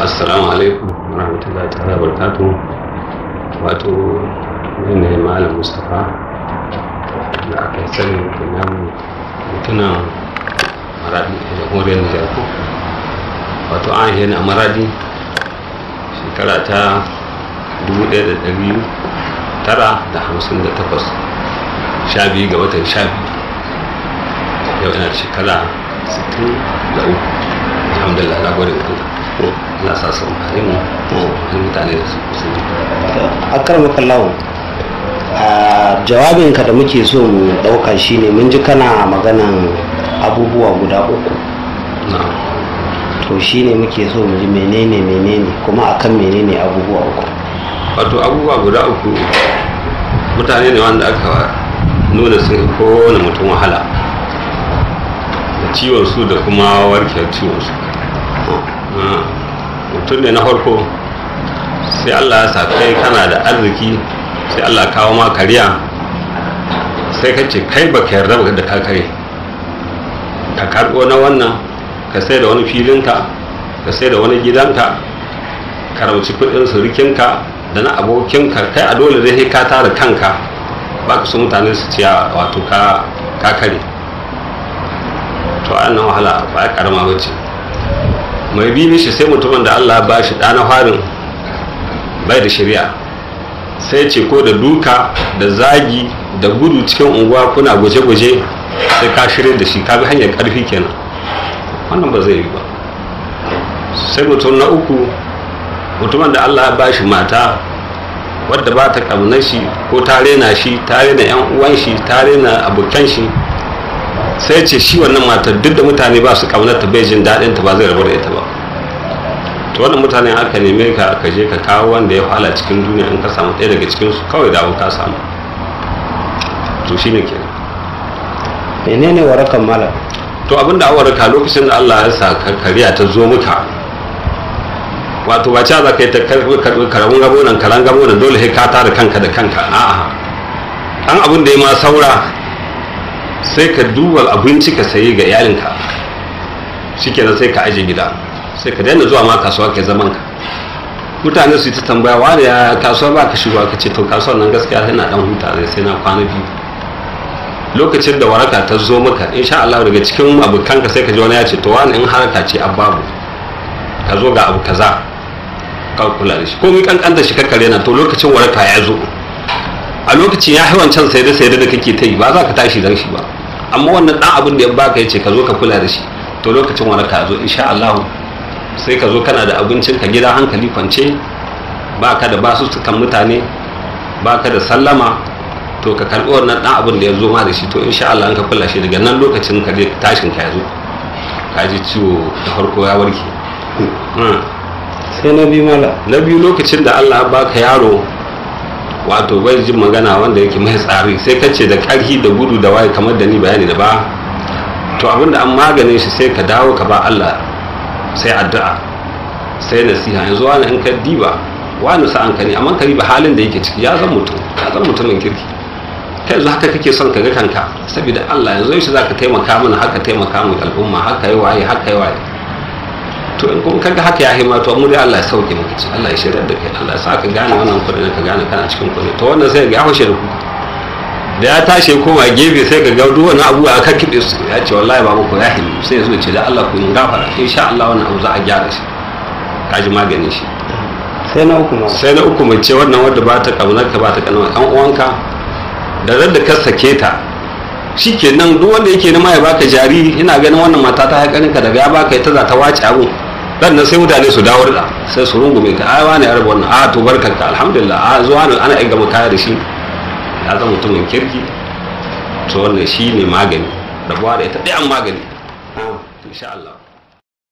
Assalamu alaikum warahmatullahi ta'ala barakatuh. Wato ne Malam Mustapha da aka sani kenan, mutumin Maradi a Jamhuriyar Nijar ko. Wato an yi a Maradi shekara ta 1958, 12 ga watan 12. Yau ina shekara 63. Alhamdulillah, na gode wa Allah. Allah sa su amfani mu wani mutane da su kusa. Akramakallahu, a jawabinka da muke so mu dauka shine mun ji kana maganan abubuwa guda uku. To shine muke so mu ji menene menene kuma akan menene abubuwa uku. Wato abubuwa guda uku, mutane ne wanda aka nuna sun kowane mutum wahala da ciwon su da kuma warkewar ciwon su. Mutum ne na farko, sai Allah ya sa kai kana da arziki, sai Allah kawo ma kariya, sai ka ce kai baka yarda ba da ka kare, ka karɓo na wannan, ka sai da wani filinka, ka sai da wani gidanka, ka rauci kuɗin surukinka da na abokinka. Kai a dole dai ka tara kanka, ba ka so mutane su ciya wato ka kare. To a nan wahala ba ya karama ba ce. Mai bi mishi sai mutumin da Allah ba shi ɗana farin bai da shari'a, sai ce ko da duka da zagi da gudu cikin unguwa kuna guje-guje sai ka shirya da shi, ka bi hanyar ƙarfi kenan. Wannan ba zai yi ba. Sai mutum na uku, mutumin da Allah ba shi mata wadda ba ta ƙaunar shi ko ta rena shi, ta rena yan uwan shi, ta rena abokan shi, sai ce shi wannan matar duk da mutane ba su ƙaunar ta, bai jin daɗin ta, ba zai rabu da ita ba. To wannan mutane aka neme ka, ka je ka kawo wanda ya fala cikin duniya, in ka samu ɗaya daga cikin su kawai dawo ka samu. To shine kenan. Menene warakan malam? To abinda an waraka, lokacin da Allah ya sa kariya ta zo muka, wato ba ca za ka yi ta karamin gabo nan karan gabo nan, dole sai ka tara kanka da kanka. A'a, an abin da ya ma saura sai ka duba abinci ka sayi ga iyalinka, shikenan sai ka aje gida, sai ka daina zuwa ma kasuwa, kai zaman ka. Mutane su yi ta tambaya, wani ya kasuwa ba ka shigo? Ka ce to kasuwar nan gaskiya sai na dan huta, zai sai na kwana biyu. Lokacin da waraka ta zo maka, insha Allah daga cikin abokanka sai ka ji wani ya ce to wani in haraka ce ababu, ka zo ga abu kaza ka kula da shi, ko mi kankanta shi kakkare na. To lokacin waraka ya zo, a lokacin ya haiwan can sai da sai da kake ta yi ba za ka tashi dan shi ba, amma wannan dan abin da ya baka yace ka zo ka kula da shi, to lokacin waraka ya zo insha Allah sai ka zo kana da abincin ka gida, hankali kwance, baka da basussukan mutane, baka da sallama. To ka karbi wannan dan abin da ya zo ma da shi, to insha Allah in ka kula shi daga nan lokacin ka je tashin ka ya zo, ka ji ciwo da farko ya warke. Sai na biyu malam. Na biyu, lokacin da Allah ya baka yaro wato bai jin magana, wanda yake mai tsari, sai ka ce da karhi da gudu da waye kamar da ni bayani da ba. To abinda an maganin shi, sai ka dawo ka ba Allah, sai addu'a, sai nasiha. Yanzu wani in ka diba wani sa'an ka ne, amma ka diba halin da yake ciki, ya zan mutum, ya zan mutumin kirki. Kai yanzu haka kake son ka ga kanka? Saboda Allah yanzu yaushe zaka taimaka mana haka, taimaka mu al'umma haka, yi waye haka, yi waye? To in kuma kaga haka ya hima, to mu dai Allah ya sauke maka ci, Allah ya shirya da kai, Allah ya sa ka gane wannan kuɗin, ka gane kana cikin kuɗi. To wannan sai ga ya hoshe da ku da ya tashi koma gefe, sai ka ga duk wani abu aka kiɗe su, ya ce wallahi babu ko ya himu, sai ya zo ce da Allah ku yi gafara, insha Allah wannan abu za a gyara shi. Ka ji maganin shi. Sai na uku malam. Sai na uku, mace wannan wadda ba ta kaunar ka, ba ta kaunar ɗan uwanka, da da ka sake ta shikenan, duk wanda yake nema ya baka jari ina ganin wannan mata ta haƙarin ka, daga ya baka ita za ta wace abu dan nan, sai mutane su dawo da sai su rungume ka, ai wani ya rabu wannan, a to barkanka, alhamdulillah, a zuwa ne ana iya gama kaya da shi, ya zama mutumin kirki. To wannan shine magani, rabuwa da ita ɗayan magani insha Allah.